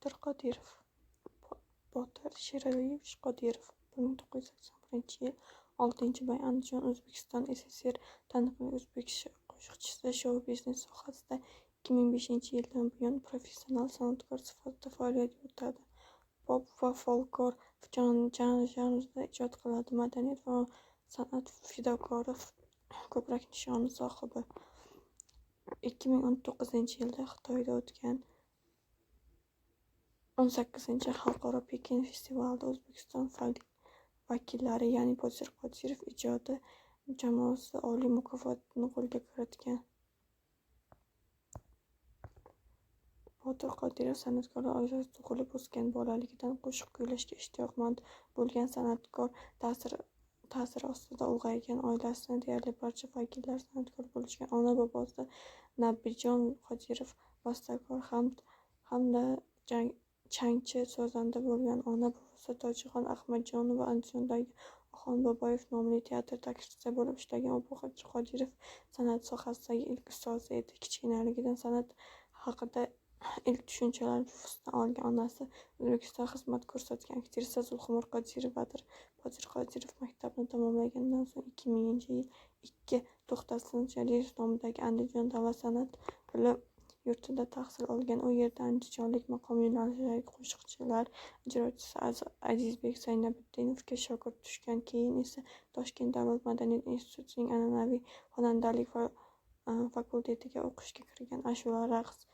Botir Qodirov. Botir Sheraliyevich Qodirov 1981-yil 6-may, Andijon, O'zbekiston SSR taniqli o'zbek qo'shiqchisi, shou-biznes sohasida 2005-yildan buyon professional san'atkor sifatida faoliyat yuritadi. Pop va folklor janrida ijod qiladi. Madaniyat va san'at fidokori ko'krak nishoni sohibi. 2019-yilda Xitoyda o'tgan 18-xalqaro Pekin festivalida O'zbekiston vakillari, ya'ni Botir Qodirov ijodi jamoasi oliy mukofotni qo'lga kiritgan. Botir Qodirov san'atkorlar oilasida tug'ilib o'sgan. Bolaligidan qo'shiq kuylashga ishtiyoqmand bo'lgan san'atkor ta'siri ostida ulg'aygan. Oilasining deyarli barcha vakillari san'atkor bo'lishgan. Ona-bobosi Nabijon Qodirov bastakor hamda changchi sozanda bo'lgan. Ona-buvisi Tojixon Ahmadjonova Andijondagi Oxon Boboyev nomli teatrda aktrisa bo'lib ishlagan. U Botir Qodirov san'at sohasidagi ilk ustozi edi. Kichkinaligidan san'at haqida ilk tushunchalarni buvisidan olgan. Onasi O'zbekistonda xizmat ko'rsatgan aktrisa Zulxumor Qodirovadir. Botir Qodirov maktabni tamomlaganidan so'ng 2000-yil II To'xtasin Jalilov nomidagi Andijon davlat san'at bilim yurtida tahsil olgan. U yerda andijonlik maqom yo'nalishidagi qo'shiqlar ijrochisi Azizbek Zaynabiddinovga shogird tushgan. Keyin esa Toshkent davlat madaniyat institutining an'anaviy xonandalik fakultetiga o'qishga kirgan. Ashula, raqs.